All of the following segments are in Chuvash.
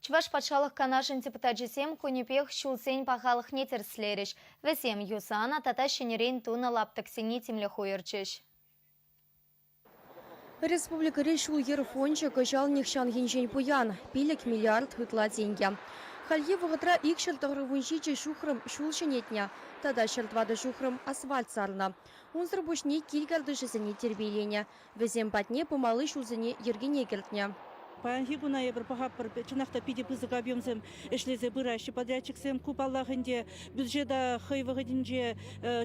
Чӑваш Патшалӑх Канашӗн депутачӗсем кунӗпех ҫулсен пахалӑхне тӗрӗслерӗҫ. Вӗсем юсанӑ тата ҫӗнӗрен тунӑ лаптӑксене тимлӗх уйӑрчӗҫ. Республикӑри ҫул-йӗр фончӗ кӑҫал нихҫанхинчен пуян – 5 миллиард ытла тенкӗ. Хальхи вӑхӑтра 297 ҫухрӑм ҫул ҫӗнетнӗ тата 104 ҫухрӑм асфальт сарнӑ. Унсӑр пуҫне кил картишӗсене тирпейленӗ, вӗсем патне пымалли ҫулсене йӗркене кӗртнӗ. Паянхи куна эпир пӑхатпӑр, чӑнах та питӗ пысӑк объемсем ӗҫлесе пыраҫҫӗ подрядчиксем. Ку, паллах ӗнтӗ, бюджета хӑй вӑхӑтӗнче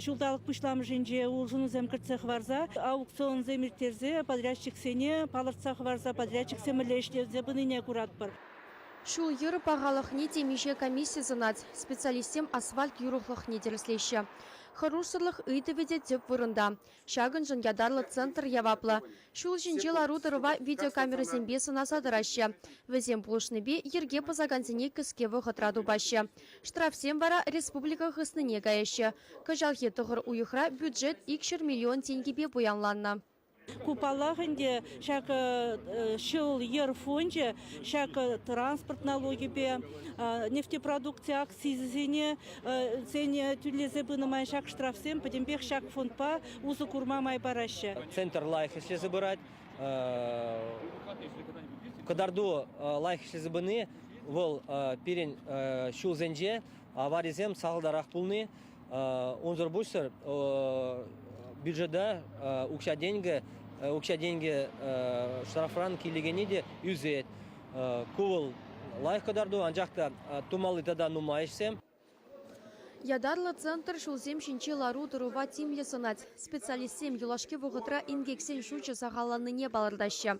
ҫулталӑк пуҫламӑшӗнче улшӑнусем кӗртсе хӑварса, аукционсем ирттерсе подрядчиксене палӑртса хӑварса подрядчиксем мӗнле ӗҫлесе пынине куратпӑр. Ҫул-йӗр пахалӑхне темиҫе комисси сӑнать. Специалистсем асфальт юрӑхлӑхне тӗрӗслеҫҫӗ. Хӑрушсӑрлӑх ыйтӑвӗ те тӗп вырӑнта. Ҫакӑншӑн ятарлӑ центр яваплӑ. Ҫул ҫинчи лару-тӑрӑва видеокамерӑсемпе сӑнаса тӑраҫҫӗ. Вӗсем пулӑшнипе йӗрке пӑсакансене кӗске вӑхӑтра тупаҫҫӗ. Штрафсем вара республика хыснине каяҫҫӗ. Кӑҫалхи тӑхӑр уйӑхра бюджет 200 миллион тенкӗпе пуянланнӑ. Ку, паллах ӗнтӗ, ҫак ҫул-йӗр фончӗ ҫак транспорт налукӗпе, нефтепродукци акцизӗсене тӳлесе пынӑ май ҫак штрафсем пӗтӗмпех ҫак фондпа усӑ курма май параҫҫӗ. Центр лайӑх ӗҫлесе пырать. Кӑтарту лайӑх ӗҫлесе пыни вӑл пирӗн ҫулсенче аварисем сахалтарах пулни. Унсӑр пуҫсӑр бюджета укҫа-тенкӗ укҫа-тенкӗ штрафран килекенни те ӳсет. Ку вӑл лайӑх кӑтарту, анчах та тумалли тата нумай ӗҫсем. Ятарлӑ центр ҫулсем ҫинчи лару-тӑрӑва тимлӗ сӑнать. Специалистсем юлашки вӑхӑтра инкексен шучӗ сахалланнине палӑртаҫҫӗ.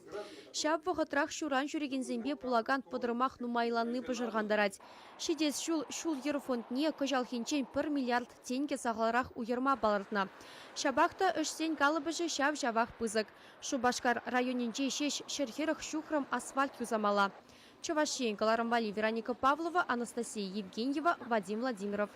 Ҫав вӑхӑтрах ҫуран ҫӳрекенсемпе пулакан пӑтӑрмах нумайланни пӑшӑрхантарать. Ҫитес ҫул ҫул-йӗр фондне кӑҫалхинчен пӗр миллиард тенкӗ сахалрах уйӑрма палӑртнӑ. Ҫапах та ӗҫсен калӑпӑшӗ ҫав-ҫавах пысӑк. Шупашкар районӗнче ҫеҫ 140 ҫухрӑм асфальт юсамалла. Чӑваш Ен кӑларӑм валли Вероника Павлова, Анастасия Евгеньева, Вадим Владимиров.